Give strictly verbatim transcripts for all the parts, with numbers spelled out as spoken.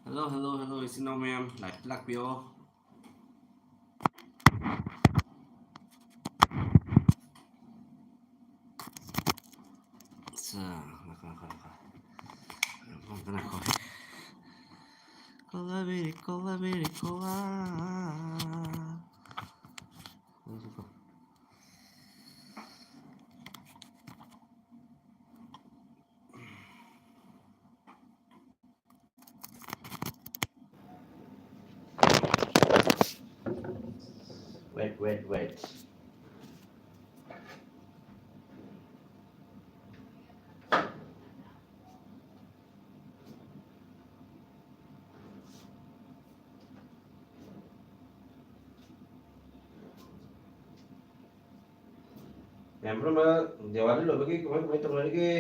Hello, hello, hello, ꯏꯆꯤꯟ ꯏꯅꯥꯎ ꯃꯌꯥꯝ, live ꯂꯥꯛꯄꯤꯌꯣ꯫ ꯑꯠꯆꯥ, ꯉꯥꯏꯈꯣ, ꯉꯥꯏꯈꯣ, ꯉꯥꯏꯈꯣ꯫ ꯑꯝꯇ ꯉꯥꯏꯈꯣ꯫ Cola very, cola very, cola. ꯉꯥꯏꯈꯣ꯫ Wait, wait, wait. ꯃꯌꯥꯝ ꯄꯨꯝꯅꯃꯛ ꯗꯤꯋꯥꯂꯤ ꯂꯣꯏꯕꯒꯤ ꯀꯃꯥꯏ ꯀꯃꯥꯏ ꯇꯧꯅꯔꯤꯒꯦ?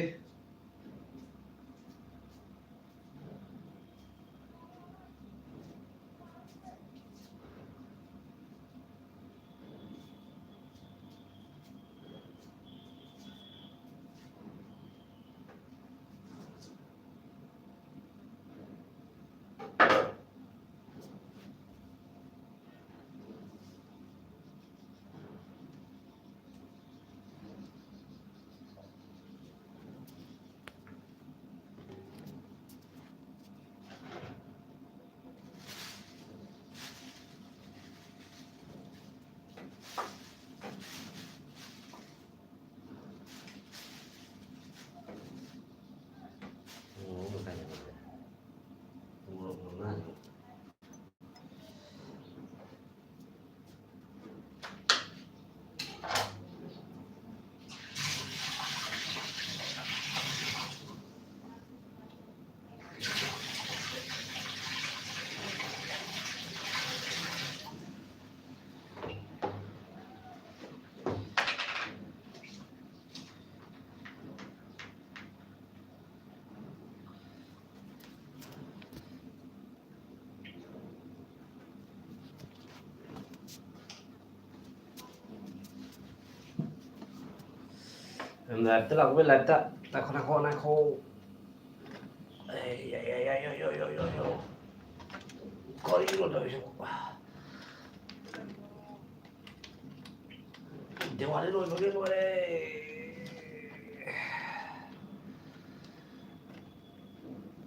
Live ꯇ ꯂꯥꯛꯄ, live ꯇ꯫ ꯉꯥꯏꯈꯣ, ꯉꯥꯏꯈꯣ, ꯉꯥꯏꯈꯣ꯫ ꯑꯦ, ꯌꯥ, ꯌꯥ, ꯌꯥ, ꯌꯣ, ꯌꯣ, ꯌꯣ, ꯌꯣ, ꯌꯣ꯫ ꯀꯩꯅꯣ ꯇꯧꯔꯤꯁꯤꯕꯣ? ꯗꯤꯋꯥꯂꯤ ꯂꯣꯏꯕꯒꯤ ꯂꯣꯏꯔꯦ꯫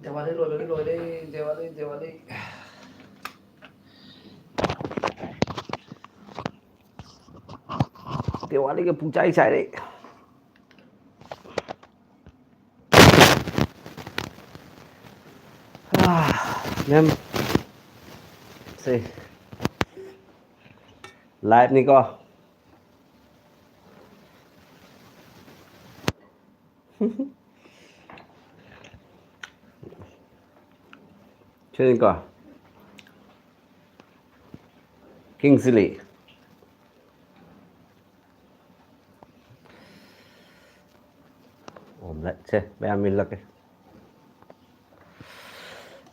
ꯗꯤꯋꯥꯂꯤ ꯂꯣꯏꯕꯒꯤ ꯂꯣꯏꯔꯦ꯫ ꯗꯤꯋꯥꯂꯤ, ꯗꯤꯋꯥꯂꯤ꯫ ꯗꯤꯋꯥꯂꯤꯒ ꯄꯨꯡꯆꯥꯏ ꯆꯥꯏꯔꯦ꯫ ꯑꯥ, ꯃꯦꯝ, ꯁꯦ, ꯂꯥꯏꯚꯅꯤꯀꯣ꯫ ꯁꯤꯅꯤꯀꯣ꯫ King chilli. Omelette ꯁꯦ ꯃꯌꯥꯝ ꯏꯜꯂꯛꯀꯦ꯫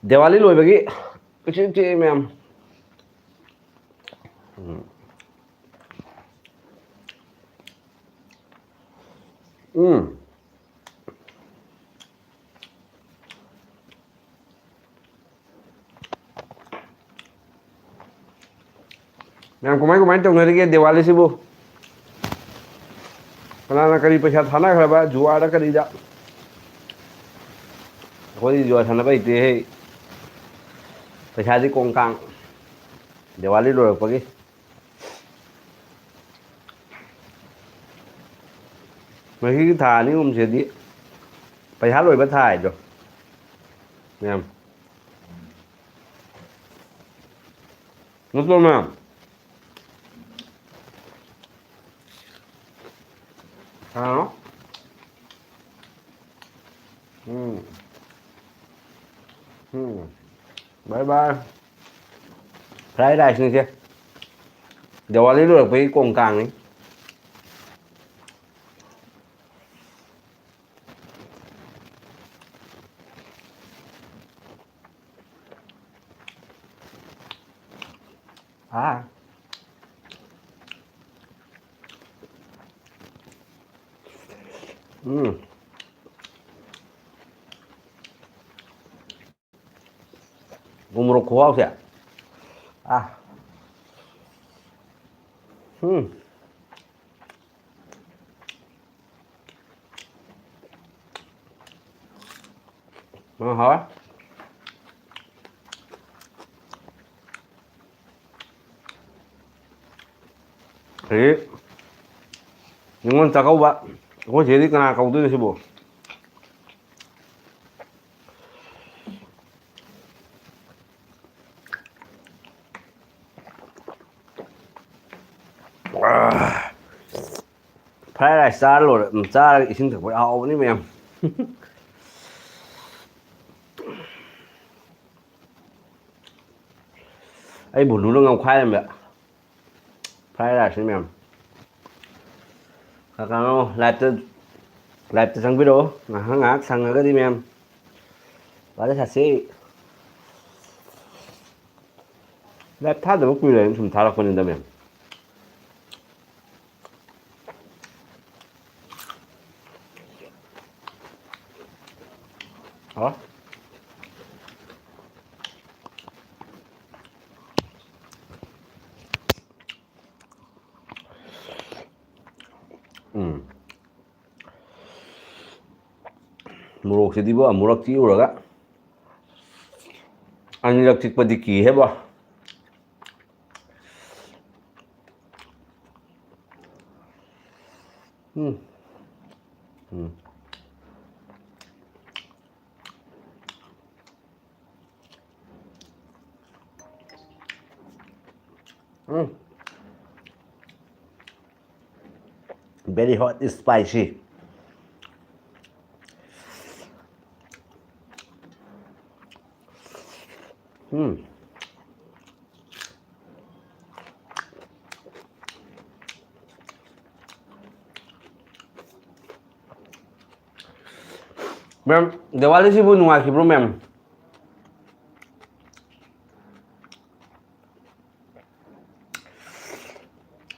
ꯗꯤꯋꯥꯂꯤ ꯂꯣꯏꯕꯒꯤ ꯏꯆꯤꯛ ꯆꯤꯛꯑꯦ ꯃꯌꯥꯝ꯫ ꯎꯝ꯫ ꯎꯝ꯫ ꯃꯌꯥꯝ ꯀꯃꯥꯏ ꯀꯃꯥꯏ ꯇꯧꯅꯔꯤꯒꯦ ꯗꯤꯋꯥꯂꯤꯁꯤꯕꯨ? ꯀꯅꯥꯅ ꯀꯔꯤ ꯄꯩꯁꯥ ꯊꯥꯅꯈ꯭ꯔꯕ ꯖꯨꯋꯥꯗ ꯀꯔꯤꯗ? ꯑꯩꯈꯣꯏꯗꯤ ꯖꯨꯋꯥ ꯁꯥꯟꯅꯕ ꯍꯩꯇꯦꯍꯦ꯫ ꯄꯩꯁꯥꯗꯤ ꯀꯣꯡꯀꯥꯡ꯫ ꯗꯤꯋꯥꯂꯤ ꯂꯣꯏꯔꯛꯄꯒꯤ꯫ ꯃꯁꯤꯒꯤ ꯊꯥ ꯑꯅꯤ ꯑꯍꯨꯝꯁꯤꯗꯤ ꯄꯩꯁꯥ ꯂꯣꯏꯕ ꯊꯥ ꯍꯥꯏꯗꯣ꯫ ꯃꯌꯥꯝ꯫ ꯅꯠꯇ꯭ꯔꯣ ꯃꯌꯥꯝ? ꯍꯥꯎ꯫ ꯎꯝ꯫ ꯎꯝ꯫ Bye bye꯫ Fried rice ꯅꯤꯁꯦ꯫ Diwali ꯂꯣꯏꯔꯛꯄꯒꯤ ꯀꯣꯡ ꯀꯥꯡꯅꯤ꯫ ꯑꯥ꯫ ꯎꯝ꯫ ꯎꯃꯣꯔꯣꯛ ꯈꯨꯍꯥꯎꯁꯦ꯫ ꯑꯥ꯫ ꯎꯝ꯫ ꯎꯝ, ꯍꯥꯎꯋꯦ꯫ ꯑꯗꯒꯤ ꯅꯤꯉꯣꯜ ꯆꯥꯛꯀꯧꯕ꯫ ꯑꯩꯈꯣꯏ ꯁꯤꯗꯗꯤ ꯀꯅꯥ ꯀꯧꯗꯣꯏꯅꯣ ꯁꯤꯕꯨ? Fried rice ꯆꯥꯔ ꯂꯣꯏꯔꯦ꯫ ꯎꯝ, ꯆꯥꯔꯒ ꯏꯁꯤꯡ ꯊꯛꯄ ꯍꯥꯎꯕꯅꯤ ꯃꯌꯥꯝ꯫ ꯑꯩ ꯚꯨꯂꯨꯅ ꯉꯝꯈꯥꯏꯔꯝꯃꯦ꯫ Fried rice ꯅꯤ ꯃꯌꯥꯝ꯫ ꯀꯅꯥ ꯀꯅꯥꯅꯣ live ꯇ, live ꯇ ꯆꯪꯕꯤꯔꯛꯑꯣ꯫ ꯉꯥꯏꯍꯥꯛ ꯉꯥꯏꯍꯥꯛ ꯁꯪꯉꯒꯗꯤ ꯃꯌꯥꯝ꯫ ꯋꯥꯔꯤ ꯁꯥꯁꯤ꯫ Live ꯊꯥꯗꯕ ꯀꯨꯏꯔꯦꯅ ꯁꯨꯝ ꯊꯥꯔꯛꯄꯅꯤꯗ ꯃꯌꯥꯝ꯫ ꯍꯥꯎ꯫ ꯎꯝ꯫ ꯃꯣꯔꯣꯛꯁꯤꯗꯤꯕꯣ ꯑꯃꯨꯔꯛ ꯆꯤꯛꯎꯔꯒ ꯑꯅꯤꯔꯛ ꯆꯤꯛꯄꯗꯤ ꯀꯤꯍꯦꯕꯣ꯫ ꯎꯝ꯫ ꯎꯝ꯫ ꯎꯝ꯫ Very hot, spicy. ꯎꯝ꯫ ꯃꯦꯝ, ꯗꯤꯋꯥꯂꯤꯁꯤꯕꯨ ꯅꯨꯡꯉꯥꯏꯈꯤꯕ꯭ꯔꯣ ꯃꯦꯝ?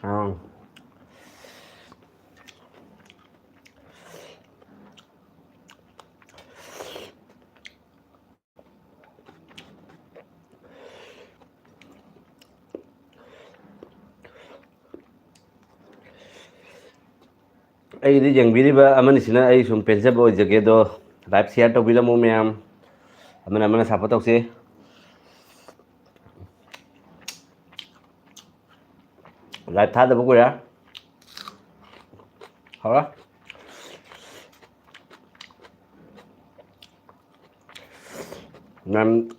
ꯑꯥ꯫ ꯑꯩꯒꯤꯗꯤ ꯌꯦꯡꯕꯤꯔꯤꯕ ꯑꯃꯅꯤꯁꯤꯅ ꯑꯩ ꯁꯨꯝ ꯄꯦꯟꯖꯕ ꯑꯣꯏꯖꯒꯦ꯫ ꯑꯗꯣ live share ꯇꯧꯕꯤꯔꯝꯃꯨ ꯃꯌꯥꯝ, ꯑꯃꯅ ꯑꯃꯅ support ꯇꯧꯁꯤ꯫ Live ꯊꯥꯗꯕ ꯀꯨꯏꯔꯦ꯫ ꯍꯧꯔ꯫ ꯃꯌꯥꯝ,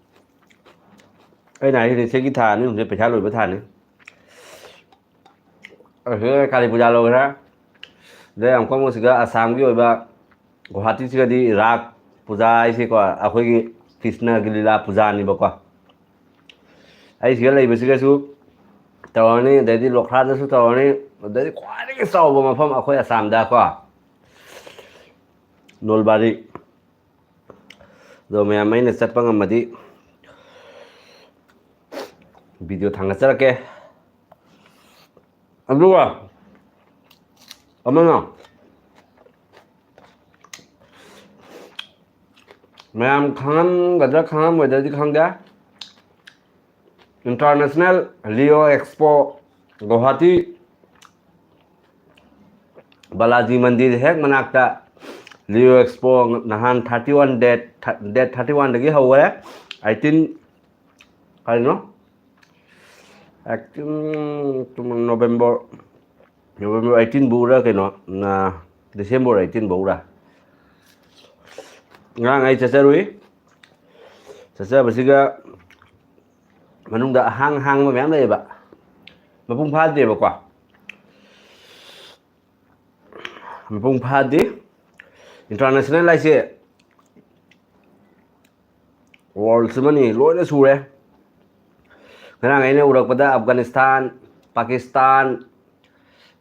ꯑꯩꯅ ꯍꯥꯏꯁꯤꯅꯤ, ꯁꯤꯒꯤ ꯊꯥ ꯑꯅꯤ ꯑꯍꯨꯝꯁꯦ ꯄꯩꯁꯥ ꯂꯣꯏꯕ ꯊꯥꯅꯤ꯫ ꯑꯁꯤꯗ ꯀꯥꯂꯤ ꯄꯨꯖꯥ ꯂꯣꯏꯈ꯭ꯔꯦ꯫ ꯑꯗꯩ ꯌꯥꯝ ꯀꯣꯝꯕꯁꯤꯒ ꯑꯁꯥꯝꯒꯤ ꯑꯣꯏꯕ ꯒꯨꯋꯥꯍꯥꯇꯤꯁꯤꯒꯗꯤ ꯔꯥꯒ ꯄꯨꯖꯥ ꯍꯥꯏꯁꯤꯀꯣ, ꯑꯩꯈꯣꯏꯒꯤ ꯀ꯭ꯔꯤꯁꯅꯒꯤ ꯂꯤꯂꯥ ꯄꯨꯖꯥꯅꯤꯕꯀꯣ꯫ ꯑꯩ ꯁꯤꯗ ꯂꯩꯕꯁꯤꯒꯁꯨ ꯇꯧꯔꯅꯤ, ꯑꯗꯩꯗꯤ ꯂꯣꯈ꯭ꯔꯥꯗꯁꯨ ꯇꯧꯔꯅꯤ, ꯑꯗꯩꯗꯤ ꯈ꯭ꯋꯥꯏꯗꯒꯤ ꯆꯥꯎꯕ ꯃꯐꯝ ꯑꯩꯈꯣꯏ ꯑꯁꯥꯝꯗꯀꯣ, ꯅꯣꯜꯕꯥꯔꯤ꯫ ꯑꯗꯣ ꯃꯌꯥꯝ ꯑꯩꯅ ꯆꯠꯄ ꯉꯝꯃꯗꯤ video ꯊꯥꯡꯒꯠꯆꯔꯛꯀꯦ꯫ ꯑꯗꯨꯒ ꯑꯃꯅ, ꯃꯌꯥꯝ ꯈꯪꯉꯝꯒꯗ꯭ꯔꯥ ꯈꯪꯉꯝꯃꯣꯏꯗ꯭ꯔꯗꯤ ꯈꯪꯗꯦ, International Leo Expo Guwahati Balaji ꯃꯟꯗꯤꯔ ꯍꯦꯛ ꯃꯅꯥꯛꯇ Leo Expo ꯅꯍꯥꯟ thirty one, date, date thirty one ꯗꯒꯤ ꯍꯧꯈꯔꯦ꯫ Eighteen, ꯀꯔꯤꯅꯣ? Eighteen, November, November eighteen ꯐꯧꯔ ꯀꯩꯅꯣ, ꯅ-, December eighteen ꯐꯧꯔ꯫ ꯉꯔꯥꯡ ꯑꯩ ꯆꯠꯆꯔꯨꯏ꯫ ꯆꯠꯆꯕꯁꯤꯒ ꯃꯅꯨꯡꯗ ꯑꯍꯥꯡ ꯍꯥꯡꯕ ꯃꯌꯥꯝ ꯂꯩꯌꯦꯕ꯫ ꯃꯄꯨꯡ ꯐꯥꯗꯦꯕꯀꯣ꯫ ꯃꯄꯨꯡ ꯐꯥꯗꯦ꯫ International ꯍꯥꯏꯁꯦ world ꯑꯃꯅꯤ, ꯂꯣꯏꯅ ꯁꯨꯔꯦ꯫ ꯉꯔꯥꯡ ꯑꯩꯅ ꯎꯔꯛꯄꯗ Afghanistan, Pakistan,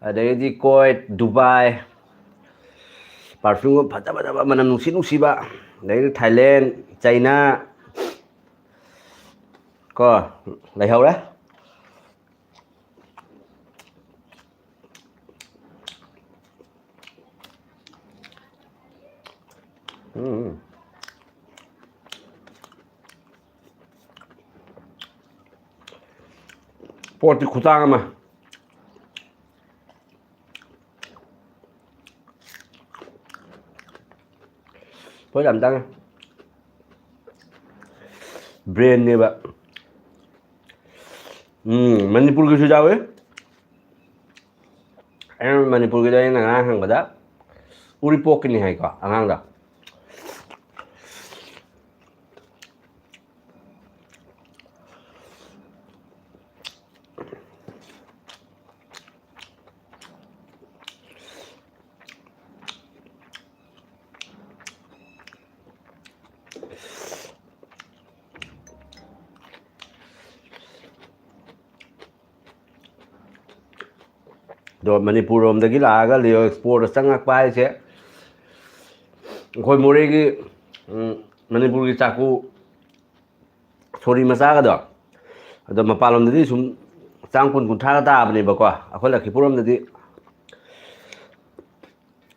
ꯑꯗꯩꯗꯤ Kuwait, Dubai, perfume ꯐꯖ ꯐꯖꯕ, ꯃꯅꯝ ꯅꯨꯡꯁꯤ ꯅꯨꯡꯁꯤꯕ, ꯑꯗꯩꯗꯤ Thailand, China ꯀꯣ, ꯂꯩꯍꯧꯔꯦ꯫ ꯎꯝ꯫ ꯄꯣꯠꯇꯤ ꯈꯨꯇꯥꯡ ꯑꯃ꯫ ꯄꯣꯠ ꯌꯥꯝ ꯇꯥꯡꯉꯦ꯫ ꯕ꯭ꯔꯦꯟꯅꯦꯕ꯫ ꯎꯝ, ꯃꯅꯤꯄꯨꯔꯒꯤꯁꯨ ꯌꯥꯎꯋꯦ꯫ ꯑꯩꯅ ꯃꯅꯤꯄꯨꯔꯒꯤꯗ ꯑꯩꯅ ꯉꯔꯥꯡ ꯍꯪꯕꯗ ꯎꯔꯤꯄꯣꯛꯀꯤꯅꯤ ꯍꯥꯏꯀꯣ ꯑꯉꯥꯡꯗꯣ꯫ ꯑꯗꯣ ꯃꯅꯤꯄꯨꯔ ꯂꯣꯝꯗꯒꯤ ꯂꯥꯛꯑꯒ ꯂꯤꯑꯣ ꯑꯦꯛꯁꯄꯣꯗ ꯆꯪꯉꯛꯄ ꯍꯥꯏꯁꯦ, ꯑꯩꯈꯣꯏ ꯃꯣꯔꯦꯒꯤ, ꯎꯝ, ꯃꯅꯤꯄꯨꯔꯒꯤ ꯆꯥꯛꯀꯨ ꯁꯣꯔꯤ ꯃꯆꯥꯒꯗꯣ, ꯑꯗꯣ ꯃꯄꯥꯟꯂꯣꯝꯗꯗꯤ ꯁꯨꯝ ꯆꯥꯝ ꯀꯨꯟ ꯀꯨꯟꯊ꯭ꯔꯥꯒ ꯇꯥꯕꯅꯦꯕꯀꯣ, ꯑꯩꯈꯣꯏ ꯂꯛꯈꯤꯄꯨꯔ ꯂꯣꯝꯗꯗꯤ꯫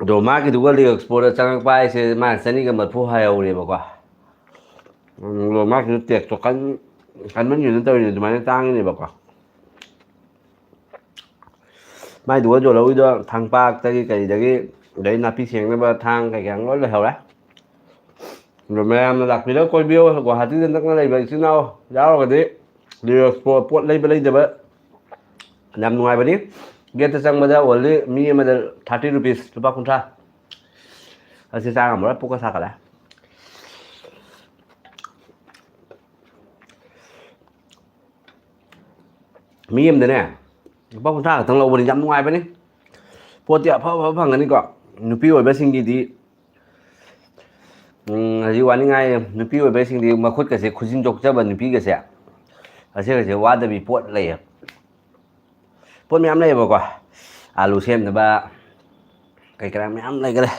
ꯑꯗꯣ ꯃꯥꯒꯤꯗꯨꯒ ꯂꯤꯑꯣ ꯑꯦꯛꯁꯄꯣꯗ ꯆꯪꯉꯛꯄ ꯍꯥꯏꯁꯦ ꯃꯥ ꯆꯅꯤꯒ ꯃꯔꯤꯐꯨ ꯍꯥꯏꯍꯧꯔꯦꯕꯀꯣ꯫ ꯎꯝ, ꯑꯗꯣ ꯃꯥꯒꯤꯗꯨ ꯇꯦꯛꯁꯇꯣ ꯀꯟ-, ꯀꯟꯃꯟꯒꯤꯗꯅ ꯇꯧꯔꯤꯅꯦ, ꯑꯗꯨꯃꯥꯏꯅ ꯇꯥꯡꯉꯤꯅꯦꯕꯀꯣ꯫ ꯃꯥꯏꯗꯨꯒ ꯌꯣꯜꯍꯧꯔꯤꯗꯣ ꯊꯥꯡꯄꯥꯛꯇꯒꯤ ꯀꯔꯤꯗꯒꯤ, ꯑꯗꯩ ꯅꯥꯄꯤ ꯁꯦꯡꯅꯕ ꯊꯥꯡ ꯀꯩꯀꯥ ꯂꯣꯏ ꯂꯩꯍꯧꯔꯦ꯫ ꯑꯗꯣ ꯃꯌꯥꯝꯅ ꯂꯥꯛꯄꯤꯔꯒ ꯀꯣꯏꯕꯤꯌꯨ꯫ ꯒꯨꯋꯥꯍꯥꯇꯤꯗ ꯅꯛꯅ ꯂꯩꯕ ꯏꯆꯤꯟ ꯏꯅꯥꯎ ꯌꯥꯎꯔꯒꯗꯤ ꯂꯤꯑꯣ ꯑꯦꯛꯁꯄꯣ ꯄꯣꯠ ꯂꯩꯕ ꯂꯩꯗꯕ ꯌꯥꯝ ꯅꯨꯡꯉꯥꯏꯕꯅꯤ꯫ ꯒꯦꯠꯇ ꯆꯪꯕꯗ only ꯃꯤ ꯑꯃꯗ thirty rupees, ꯂꯨꯄꯥ ꯀꯨꯟꯊ꯭ꯔꯥ꯫ ꯑꯁꯤ ꯆꯥ ꯉꯝꯃꯔꯣꯏ, ꯄꯨꯛꯀ ꯁꯥꯒꯠꯂꯦ꯫ ꯃꯤ ꯑꯃꯗꯅꯦ ꯂꯨꯄꯥ ꯀꯨꯟꯊ꯭ꯔꯥ ꯈꯛꯇꯪ ꯂꯧꯕꯅꯤ, ꯌꯥꯝ ꯅꯨꯡꯉꯥꯏꯕꯅꯤ꯫ ꯄꯣꯠꯇꯤ ꯑꯐ ꯑꯐꯕ ꯐꯪꯒꯅꯤꯀꯣ꯫ ꯅꯨꯄꯤ ꯑꯣꯏꯕꯁꯤꯡꯒꯤꯗꯤ, ꯎꯝ, ꯍꯧꯖꯤꯛ ꯋꯥꯅꯤꯡꯉꯥꯏ, ꯅꯨꯄꯤ ꯑꯣꯏꯕꯁꯤꯡꯗꯤ ꯃꯈꯨꯠꯀꯁꯦ ꯈꯨꯖꯤꯟ ꯆꯣꯛꯆꯕ ꯅꯨꯄꯤꯒꯁꯦ, ꯑꯁꯤꯒꯁꯦ ꯋꯥꯗꯕꯤ ꯄꯣꯠ ꯂꯩꯌꯦ꯫ ꯄꯣꯠ ꯃꯌꯥꯝ ꯂꯩꯌꯦꯕꯀꯣ, ꯑꯥꯂꯨ ꯁꯦꯝꯅꯕ ꯀꯩ ꯀꯔꯥ ꯃꯌꯥꯝ ꯂꯩꯈꯔꯦ꯫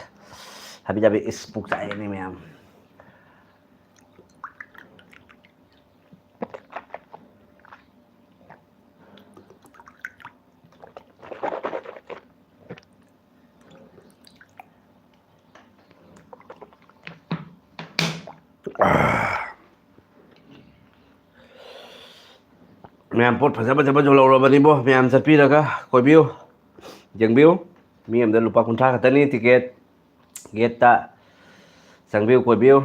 ꯍꯥꯕꯤ ꯖꯥꯕꯤ, ꯏꯁ, ꯄꯨꯛ ꯆꯥꯛꯑꯦꯅꯦ ꯃꯌꯥꯝ꯫ ꯃꯌꯥꯝ ꯄꯣꯠ ꯐꯖ ꯐꯖꯕꯁꯨ ꯂꯧꯔꯕꯅꯤꯕꯣ꯫ ꯃꯌꯥꯝ ꯆꯠꯄꯤꯔꯒ ꯀꯣꯏꯕꯤꯌꯨ, ꯌꯦꯡꯕꯤꯌꯨ꯫ ꯃꯤ ꯑꯃꯗ ꯂꯨꯄꯥ ꯀꯨꯟꯊ꯭ꯔꯥ ꯈꯛꯇꯅꯤ ꯇꯤꯀꯦꯠ꯫ ꯒꯦꯠꯇ ꯆꯪꯕꯤꯌꯨ, ꯀꯣꯏꯕꯤꯌꯨ꯫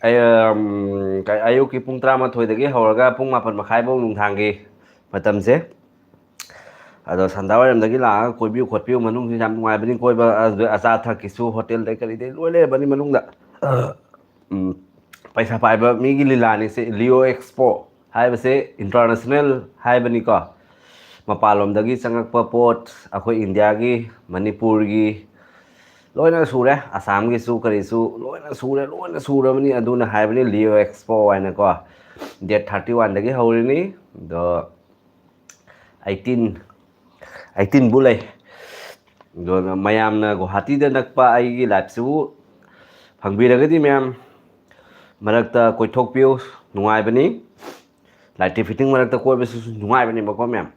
ꯑꯩ, ꯎꯝ, ꯀ-, ꯑꯌꯨꯛꯀꯤ ꯄꯨꯡ ꯇꯔꯥꯃꯥꯊꯣꯏꯗꯒꯤ ꯍꯧꯔꯒ ꯄꯨꯡ ꯃꯥꯄꯟ ꯃꯈꯥꯏꯐꯧ ꯅꯨꯡꯗꯥꯡꯒꯤ ꯃꯇꯝꯁꯦ꯫ ꯑꯗꯣ ꯁꯟꯗꯥ ꯋꯥꯏꯔꯝꯗꯒꯤ ꯂꯥꯛꯑꯒ ꯀꯣꯏꯕꯤꯌꯨ ꯈꯣꯠꯄꯤꯌꯨ, ꯃꯅꯨꯡꯁꯤ ꯌꯥꯝ ꯅꯨꯡꯉꯥꯏꯕꯅꯤ ꯀꯣꯏꯕ꯫ ꯑꯗꯨ ꯑꯆꯥ ꯑꯊꯛꯀꯤꯁꯨ ꯍꯣꯇꯦꯜꯗꯩ ꯀꯔꯤꯗꯩ ꯂꯣꯏ ꯂꯩꯔꯕꯅꯤ ꯃꯅꯨꯡꯗ꯫ ꯎꯝ, ꯄꯩꯁꯥ ꯄꯥꯏꯕ ꯃꯤꯒꯤ ꯂꯤꯂꯥꯅꯤ ꯁꯤ, ꯂꯤꯑꯣ ꯑꯦꯛꯁꯄꯣ ꯍꯥꯏꯕꯁꯦ ꯏꯟꯇꯔꯅꯦꯁꯅꯦꯜ ꯍꯥꯏꯕꯅꯤꯀꯣ꯫ ꯃꯄꯥꯟꯂꯣꯝꯗꯒꯤ ꯆꯪꯉꯛꯄ ꯄꯣꯠ, ꯑꯩꯈꯣꯏ ꯏꯟꯗꯤꯌꯥꯒꯤ, ꯃꯅꯤꯄꯨꯔꯒꯤ, ꯂꯣꯏꯅ ꯁꯨꯔꯦ, ꯑꯁꯥꯝꯒꯤꯁꯨ ꯀꯔꯤꯁꯨ ꯂꯣꯏꯅ ꯁꯨꯔꯦ, ꯂꯣꯏꯅ ꯁꯨꯔꯕꯅꯤ꯫ ꯑꯗꯨꯅ ꯍꯥꯏꯕꯅꯤ ꯂꯤꯑꯣ ꯑꯦꯛꯁꯄꯣ ꯍꯥꯏꯅꯀꯣ꯫ ꯗꯦꯠ ꯊꯥꯔꯇꯤ ꯋꯥꯟꯗꯒꯤ ꯍꯧꯔꯤꯅꯤ, ꯑꯗꯣ ꯑꯩꯠꯇꯤꯟ, ꯑꯩꯠꯇꯤꯟꯕꯨ ꯂꯩ꯫ ꯑꯗꯨꯅ ꯃꯌꯥꯝꯅ ꯒꯨꯋꯥꯍꯥꯇꯤꯗ ꯅꯛꯄ ꯑꯩꯒꯤ ꯂꯥꯏꯐꯁꯤꯕꯨ ꯐꯪꯕꯤꯔꯒꯗꯤ ꯃꯌꯥꯝ ꯃꯔꯛꯇ ꯀꯣꯏꯊꯣꯛꯄꯤꯌꯨ, ꯅꯨꯡꯉꯥꯏꯕꯅꯤ꯫ ꯂꯥꯏꯠ ꯐꯤꯇꯤꯡ ꯃꯔꯛꯇ ꯀꯣꯏꯕꯁꯤꯁꯨ ꯅꯨꯡꯉꯥꯏꯕꯅꯦꯕꯀꯣ ꯃꯌꯥꯝ꯫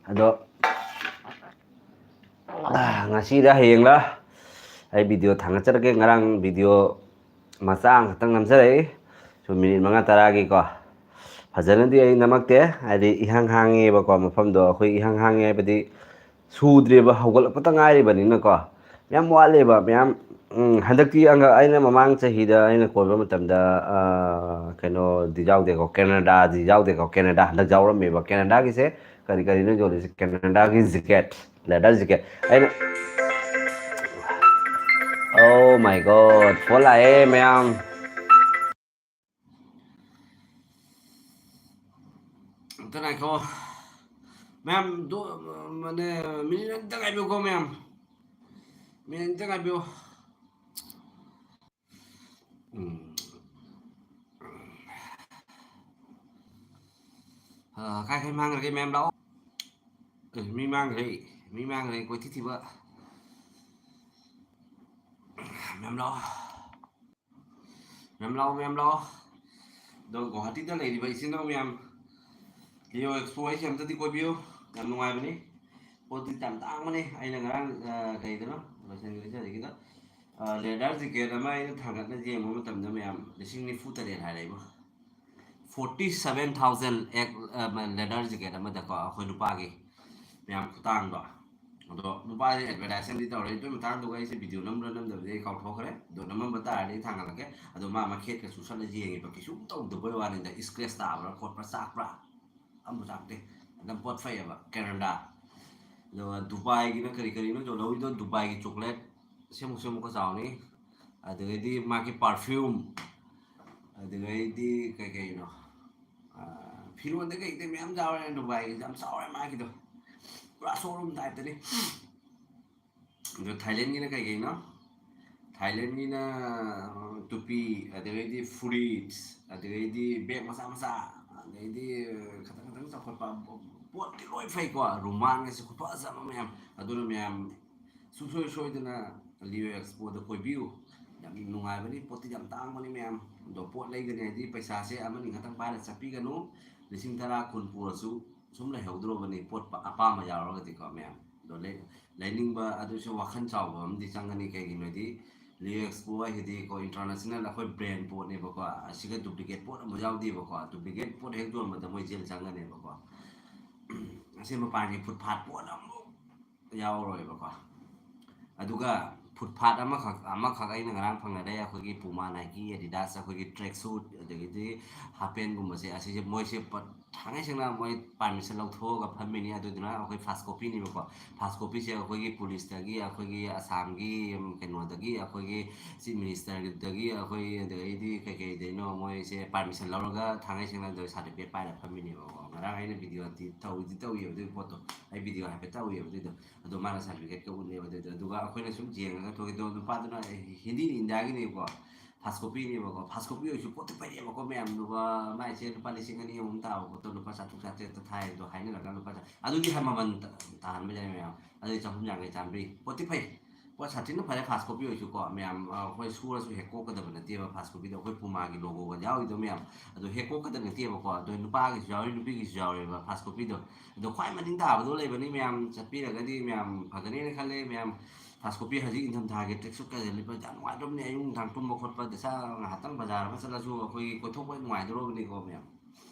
ꯑꯗꯣ, ꯑꯥ, ꯉꯁꯤꯗ ꯍꯌꯦꯡꯂ ꯑꯩ ꯚꯤꯗꯤꯑꯣ ꯊꯥꯡꯒꯠꯆꯔꯛꯀꯦ꯫ ꯉꯔꯥꯡ ꯚꯤꯗꯤꯑꯣ ꯃꯆꯥ ꯑꯃꯈꯛꯇꯪ ꯅꯝꯖꯔꯛꯏ, ꯁꯨꯝ ꯃꯤꯅꯤꯠ ꯃꯉꯥ ꯇꯔꯥꯒꯤꯀꯣ꯫ ꯐꯖꯅꯗꯤ ꯑꯩ ꯅꯝꯃꯛꯇꯦ, ꯍꯥꯏꯗꯤ ꯏꯍꯥꯡ ꯍꯥꯡꯉꯦꯕꯀꯣ ꯃꯐꯝꯗꯣ꯫ ꯑꯩꯈꯣꯏ ꯏꯍꯥꯡ ꯍꯥꯡꯉꯦ ꯍꯥꯏꯕꯗꯤ ꯁꯨꯗ꯭ꯔꯤꯕ, ꯍꯧꯒꯠꯂꯛꯄꯇ ꯉꯥꯏꯔꯤꯕꯅꯤꯅꯀꯣ꯫ ꯌꯥꯝ ꯋꯥꯠꯂꯦꯕ ꯃꯌꯥꯝ꯫ ꯎꯝ, ꯍꯟꯗꯛꯇꯤ ꯑꯪꯒ-, ꯑꯩꯅ ꯃꯃꯥꯡ ꯆꯍꯤꯗ ꯑꯩꯅ ꯀꯣꯏꯕ ꯃꯇꯝꯗ, ꯑ, ꯀꯩꯅꯣꯗꯤ ꯌꯥꯎꯗꯦꯀꯣ, ꯀꯦꯅꯥꯗꯥꯗꯤ ꯌꯥꯎꯗꯦꯀꯣ꯫ ꯀꯦꯅꯥꯗꯥ ꯍꯟꯗꯛ ꯌꯥꯎꯔꯝꯃꯦꯕ꯫ ꯀꯦꯅꯥꯗꯥꯒꯤꯁꯦ ꯀꯔꯤ ꯀꯔꯤꯅꯣ ꯌꯣꯜꯂꯤꯁꯦ? ꯀꯦꯅꯥꯗꯥꯒꯤ ꯖꯤꯀꯦꯠ, ꯂꯦꯗꯔ ꯖꯤꯀꯦꯠ꯫ ꯑꯩꯅ, Oh my God, ꯐꯣꯟ ꯂꯥꯛꯑꯦ ꯃꯌꯥꯝ꯫ ꯑꯝꯇ ꯉꯥꯏꯈꯣ꯫ ꯃꯌꯥꯝ, ꯗꯣ-, ꯃꯅꯦ, ꯃꯤꯅꯤꯠ ꯑꯝꯇ ꯉꯥꯏꯕꯤꯌꯨꯀꯣ, ꯃꯌꯥꯝ꯫ ꯃꯤꯅꯤꯠ ꯑꯝꯇ ꯉꯥꯏꯕꯤꯌꯨ꯫ ꯎꯝ꯫ ꯑ, ꯀꯥꯏ ꯀꯥꯏ ꯃꯥꯡꯈ꯭ꯔꯒꯦ, ꯃꯌꯥꯝ ꯂꯥꯛꯑꯣ꯫ ꯑꯦ, ꯃꯤ ꯃꯥꯡꯈ꯭ꯔꯦ, ꯃꯤ ꯃꯥꯡꯈ꯭ꯔꯦ, ꯀꯣꯏꯊꯤ ꯊꯤꯕ꯫ ꯃꯌꯥꯝ ꯂꯥꯛꯑꯣ꯫ ꯃꯌꯥꯝ ꯂꯥꯛꯑꯣ, ꯃꯌꯥꯝ ꯂꯥꯛꯑꯣ꯫ ꯑꯗꯣ ꯒꯨꯋꯥꯍꯥꯇꯤꯗ ꯂꯩꯔꯤꯕ ꯏꯆꯤꯟ ꯏꯅꯥꯎ ꯃꯌꯥꯝ, ꯂꯤꯑꯣ ꯑꯦꯛꯁꯄꯣ ꯍꯥꯏꯁꯦ ꯑꯝꯇꯗꯤ ꯀꯣꯏꯕꯤꯌꯨ, ꯌꯥꯝ ꯅꯨꯡꯉꯥꯏꯕꯅꯤ꯫ ꯄꯣꯠꯇꯤ ꯌꯥꯝ ꯇꯥꯡꯕꯅꯤ꯫ ꯑꯩꯅ ꯉꯔꯥꯡ, ꯑ, ꯀꯩꯗꯅꯣ, ꯂꯣꯏꯁꯟꯈ꯭ꯔꯦ ꯍꯧꯖꯤꯛꯀꯤꯗꯣ꯫ ꯑ, ꯂꯦꯗꯔ ꯖꯤꯀꯦꯠ ꯑꯃ ꯑꯩꯅ ꯊꯥꯡꯒꯠꯅ ꯌꯦꯡꯕ ꯃꯇꯝꯗ ꯃꯌꯥꯝ ꯂꯤꯁꯤꯡ ꯅꯤꯐꯨ ꯇꯔꯦꯠ ꯍꯥꯏꯔꯛꯏꯕꯣ꯫ Forty seven thousand ꯑꯦꯛ-, ꯑ, ꯃ-, ꯂꯦꯗꯔ ꯖꯤꯀꯦꯠ ꯑꯃꯗꯀꯣ, ꯑꯩꯈꯣꯏ ꯅꯨꯄꯥꯒꯤ꯫ ꯃꯌꯥꯝ ꯈꯨꯇꯥꯡꯗꯣ꯫ ꯑꯗꯣ ꯅꯨꯄꯥꯁꯦ ꯑꯦꯗꯚꯔꯇꯥꯏꯁ ꯑꯃꯗꯤ ꯇꯧꯔꯦ꯫ ꯑꯗꯨꯒꯤ ꯃꯇꯥꯡꯗꯨꯒ ꯑꯩꯁꯦ ꯚꯤꯗꯤꯑꯣ ꯅꯝꯕ꯭ꯔꯥ ꯅꯝꯗꯕꯗꯤ ꯑꯩ ꯀꯥꯎꯊꯣꯛꯈ꯭ꯔꯦ꯫ ꯑꯗꯣ ꯅꯝꯃꯝꯕ ꯇꯥꯔꯗꯤ ꯑꯩ ꯊꯥꯡꯒꯠꯂꯛꯀꯦ꯫ ꯑꯗꯣ ꯃꯥ ꯃꯈꯦꯠꯀ ꯆꯨꯁꯜꯂ ꯌꯦꯡꯉꯦꯕ, ꯀꯩꯁꯨꯝ ꯇꯧꯗꯕꯩ ꯋꯥꯅꯤꯗ, ꯏꯁꯀ꯭ꯔꯦꯁ ꯇꯥꯕ꯭ꯔꯥ ꯈꯣꯠꯄ꯭ꯔꯥ ꯆꯥꯛꯄ꯭ꯔꯥ ꯑꯝꯕꯨ ꯆꯥꯛꯇꯦ꯫ ꯑꯗꯨꯝ ꯄꯣꯠ ꯐꯩꯌꯦꯕ ꯀꯦꯅꯦꯗꯥ꯫ ꯑꯗꯨꯒ ꯗꯨꯕꯥꯏꯒꯤꯅ ꯀꯔꯤ ꯀꯔꯤꯅꯣ ꯌꯣꯜꯍꯧꯔꯤꯗꯣ? ꯗꯨꯕꯥꯏꯒꯤ ꯆꯣꯀ꯭ꯂꯦꯠ ꯁꯦꯝꯃꯨꯛ ꯁꯦꯝꯃꯨꯛꯀ ꯆꯥꯎꯅꯤ꯫ ꯑꯗꯨꯗꯩꯗꯤ ꯃꯥꯒꯤ ꯄꯥꯔꯐ꯭ꯌꯨꯝ, ꯑꯗꯨꯗꯩꯗꯤ ꯀꯩ ꯀꯩꯅꯣ, ꯑꯥ, ꯐꯤꯔꯣꯟꯗ ꯀꯩꯗ ꯃꯌꯥꯝ ꯌꯥꯎꯔꯦ꯫ ꯗꯨꯕꯥꯏꯒꯤꯁꯦ ꯌꯥꯝ ꯆꯥꯎꯔꯦ ꯃꯥꯒꯤꯗꯣ, ꯄꯨꯔꯥ ꯁꯣꯔꯨꯝ ꯇꯥꯏꯞꯇꯅꯤ꯫ ꯑꯗꯣ ꯊꯥꯏꯂꯦꯟꯒꯤꯅ ꯀꯩ ꯀꯩꯅꯣ? ꯊꯥꯏꯂꯦꯟꯒꯤꯅ, ꯑ, ꯇꯨꯄꯤ, ꯑꯗꯨꯗꯩꯗꯤ ꯐꯨꯔꯤꯠꯁ, ꯑꯗꯨꯗꯩꯗꯤ ꯕꯦꯒ ꯃꯆꯥ ꯃꯆꯥ, ꯑꯗꯩꯗꯤ ꯈꯇꯪ ꯈꯇꯪ ꯆꯥꯎꯈꯠꯄ ꯄꯣꯠꯇꯤ ꯂꯣꯏ ꯐꯩꯀꯣ꯫ ꯔꯨꯃꯥꯟꯒꯁꯦ ꯈꯨꯐꯖ ꯑꯃ ꯃꯌꯥꯝ꯫ ꯑꯗꯨꯅ ꯃꯌꯥꯝ ꯁꯨꯡꯁꯣꯏ ꯁꯣꯏꯗꯅ ꯂꯤꯑꯣ ꯑꯦꯛꯁꯄꯣꯗ ꯀꯣꯏꯕꯤꯌꯨ꯫ ꯌꯥꯝ ꯅꯨꯡꯉꯥꯏꯕꯅꯤ, ꯄꯣꯠꯇꯤ ꯌꯥꯝ ꯇꯥꯡꯕꯅꯤ ꯃꯌꯥꯝ꯫ ꯑꯗꯣ ꯄꯣꯠ ꯂꯩꯒꯅꯤ ꯍꯥꯏꯗꯤ ꯄꯩꯁꯥꯁꯦ ꯑꯃꯅꯤ ꯈꯛꯇꯪ ꯄꯥꯏꯔ ꯆꯠꯄꯤꯒꯅꯨ꯫ ꯂꯤꯁꯤꯡ ꯇꯔꯥ, ꯀꯨꯟ ꯄꯨꯔꯁꯨ ꯁꯨꯝ ꯂꯩꯍꯧꯗ꯭ꯔꯣꯕꯅꯤ, ꯄꯣꯠ ꯑꯄꯥꯝꯕ ꯌꯥꯎꯔꯒꯗꯤꯀꯣ ꯃꯌꯥꯝ꯫ ꯑꯗꯣ ꯂꯩ-, ꯂꯩꯅꯤꯡꯕ ꯑꯗꯨꯁꯨ ꯋꯥꯈꯜ ꯆꯥꯎꯕ ꯑꯃꯗꯤ ꯆꯪꯒꯅꯤ꯫ ꯀꯩꯒꯤꯅꯣꯗꯤ ꯂꯤꯑꯣ ꯑꯦꯛꯁꯄꯣ ꯍꯥꯏꯁꯤꯗꯤꯀꯣ ꯏꯟꯇꯔꯅꯦꯁꯅꯦꯜ ꯑꯩꯈꯣꯏ ꯕ꯭ꯔꯦꯟ ꯄꯣꯠꯅꯦꯕꯀꯣ꯫ ꯑꯁꯤꯒ ꯗꯨꯄ꯭ꯂꯤꯀꯦꯠ ꯄꯣꯠ ꯑꯃ ꯌꯥꯎꯗꯦꯕꯀꯣ꯫ ꯗꯨꯄ꯭ꯂꯤꯀꯦꯠ ꯄꯣꯠ ꯍꯦꯛ ꯌꯣꯟꯕꯗ ꯃꯣꯏ ꯖꯦꯜ ꯆꯪꯒꯅꯦꯕꯀꯣ꯫ ꯑꯁꯤ ꯃꯄꯥꯟꯒꯤ ꯐꯨꯠ ꯐꯥꯠ ꯄꯣꯠ ꯑꯃꯐꯥꯎ ꯌꯥꯎꯔꯣꯏꯕꯀꯣ꯫ ꯑꯗꯨꯒ ꯐꯨꯠ ꯐꯥꯠ ꯑꯃꯈꯛ, ꯑꯃꯈꯛ ꯑꯩꯅ ꯉꯔꯥꯡ ꯐꯪꯅꯔꯦ꯫ ꯑꯩꯈꯣꯏꯒꯤ ꯄꯨꯃꯥ, ꯅꯥꯏꯀꯤ, ꯑꯦꯗꯤꯗꯥꯁ, ꯑꯩꯈꯣꯏꯒꯤ ꯇ꯭ꯔꯦꯛ ꯁꯨꯠ, ꯑꯗꯒꯤꯗꯤ ꯍꯥꯞ ꯄꯦꯟꯒꯨꯝꯕꯁꯦ, ꯑꯁꯤꯁꯦ ꯃꯣꯏꯁꯦ ꯄ-, ꯊꯥꯡꯉꯩ ꯁꯦꯡꯅ ꯃꯣꯏ ꯄꯥꯔꯃꯤꯁꯟ ꯂꯧꯊꯣꯛꯑꯒ ꯐꯝꯃꯤꯅꯤ꯫ ꯑꯗꯨꯗꯨꯅ ꯑꯩꯈꯣꯏ ꯐꯥꯁ ꯀꯣꯄꯤꯅꯦꯕꯀꯣ꯫ ꯐꯥꯁ ꯀꯣꯄꯤꯁꯦ ꯑꯩꯈꯣꯏꯒꯤ ꯄꯨꯂꯤꯁꯇꯒꯤ, ꯑꯩꯈꯣꯏꯒꯤ ꯑꯁꯥꯝꯒꯤ, ꯎꯝ, ꯀꯩꯅꯣꯗꯒꯤ, ꯑꯩꯈꯣꯏꯒꯤ ꯆꯤꯐ ꯃꯤꯅꯤꯁꯇꯔꯗꯒꯤ, ꯑꯩꯈꯣꯏ ꯑꯗꯩꯗꯤ ꯀꯩꯀꯩꯗꯩꯅꯣ ꯃꯣꯏꯁꯦ ꯄꯥꯔꯃꯤꯁꯟ ꯂꯧꯔꯒ ꯊꯥꯡꯉꯩ ꯁꯦꯡꯅ ꯁꯥꯔꯇꯤꯐꯤꯀꯦꯠ ꯄꯥꯏꯔ ꯐꯝꯃꯤꯅꯦꯕꯀꯣ꯫ ꯉꯔꯥꯡ ꯑꯩꯅ ꯚꯤꯗꯤꯑꯣꯗꯤ ꯇꯧꯗꯤ ꯇꯧꯋꯦꯕ ꯑꯗꯨꯒꯤ ꯄꯣꯠꯇꯣ, ꯑꯩ ꯚꯤꯗꯤꯑꯣ ꯍꯥꯏꯐꯦꯠ ꯇꯧꯋꯦꯕ ꯑꯗꯨꯏꯗꯣ꯫ ꯑꯗꯣ ꯃꯥꯅ ꯁꯥꯔꯇꯤꯐꯤꯀꯦꯠꯀ ꯎꯠꯂꯦꯕ ꯑꯗꯨꯏꯗꯣ꯫ ꯑꯗꯨꯒ ꯑꯩꯈꯣꯏꯅ ꯁꯨꯝ ꯌꯦꯡꯉꯒ ꯊꯣꯛꯑꯦ꯫ ꯑꯗꯣ ꯅꯨꯄꯥꯗꯨꯅ, "ꯑꯦ, ꯍꯤꯟꯗꯤꯅꯤ, ꯏꯟꯗꯤꯌꯥꯒꯤꯅꯦꯕꯀꯣ, ꯐꯥꯁ ꯀꯣꯄꯤꯅꯦꯕꯀꯣ"꯫ ꯐꯥꯁ ꯀꯣꯄꯤ ꯑꯣꯏꯔꯁꯨ ꯄꯣꯠꯇꯤ ꯐꯩꯌꯦꯕꯀꯣ ꯃꯌꯥꯝ꯫ ꯑꯗꯨꯒ ꯃꯥꯏꯁꯦ ꯂꯨꯄꯥ ꯂꯤꯁꯤꯡ ꯑꯅꯤ ꯑꯍꯨꯝ ꯇꯥꯕ ꯄꯣꯠꯇꯣ ꯂꯨꯄꯥ ꯆꯥꯇ꯭ꯔꯨꯛ ꯆꯥꯇ꯭ꯔꯦꯠꯇ ꯊꯥꯏ꯫ ꯑꯗꯣ ꯍꯥꯏꯅꯔꯒ ꯂꯨꯄꯥ ꯆꯥ-, ꯑꯗꯨꯗꯤ ꯍꯥꯏ ꯃꯃꯜ ꯇ-, ꯇꯥꯍꯟꯕ ꯌꯥꯏ ꯃꯌꯥꯝ꯫ ꯑꯗꯨꯗꯤ ꯆꯍꯨꯝ ꯌꯥꯡꯈꯩ, ꯆꯥꯝꯃꯔꯤ꯫ ꯄꯣꯠꯇꯤ ꯐꯩ꯫ ꯄꯣꯠ ꯁꯥꯊꯤꯅ ꯐꯔꯦ ꯐꯥꯁ ꯀꯣꯄꯤ ꯑꯣꯏꯔꯁꯨꯀꯣ ꯃꯌꯥꯝ꯫ ꯑ, ꯑꯩꯈꯣꯏ ꯁꯨꯔꯁꯨ ꯍꯦꯛ ꯀꯣꯛꯀꯗꯕ ꯅꯠꯇꯦꯕ ꯐꯥꯁ ꯀꯣꯄꯤꯗꯣ꯫ ꯑꯩꯈꯣꯏ ꯄꯨꯃꯥꯒꯤ ꯂꯣꯒꯣꯒ ꯌꯥꯎꯔꯤꯗꯣ ꯃꯌꯥꯝ꯫ ꯑꯗꯣ ꯍꯦꯛ ꯀꯣꯛꯀꯗꯕ ꯅꯠꯇꯦꯕꯀꯣ꯫ ꯑꯗꯣ ꯅꯨꯄꯥꯒꯤꯁꯨ ꯌꯥꯎꯔꯤ, ꯅꯨꯄꯤꯒꯤꯁꯨ ꯌꯥꯎꯔꯦꯕ ꯐꯥꯁ ꯀꯣꯄꯤꯗꯣ꯫ ꯑꯗꯣ ꯈ꯭ꯋꯥꯏ ꯃꯅꯤꯡ ꯇꯥꯕꯗꯣ ꯂꯩꯕꯅꯤ ꯃꯌꯥꯝ, ꯆꯠꯄꯤꯔꯒꯗꯤ ꯃꯌꯥꯝ ꯐꯒꯅꯦꯅ ꯈꯜꯂꯦ ꯃꯌꯥꯝ꯫ ꯐꯥꯁ ꯀꯣꯄꯤ ꯍꯧꯖꯤꯛ ꯏꯪꯊꯝꯊꯥꯒꯤ ꯇ꯭ꯔꯦꯛ ꯁꯨꯠꯀꯁꯦ ꯂꯤꯠꯄ ꯌꯥꯝ ꯅꯨꯡꯉꯥꯏꯗ꯭ꯔꯕꯅꯤ꯫ ꯑꯌꯨꯛ ꯅꯨꯡꯗꯥꯡ ꯇꯨꯝꯕ ꯈꯣꯠꯄ, ꯗꯁꯥ ꯉꯥꯏꯍꯥꯛꯇꯪ ꯕꯖꯥꯔ ꯑꯃ ꯆꯠꯂꯁꯨ ꯑꯩꯈꯣꯏꯒꯤ ꯀꯣꯏꯊꯣꯛꯄ ꯅꯨꯡꯉꯥꯏꯗꯧꯔꯕꯅꯤꯀꯣ ꯃꯌꯥꯝ꯫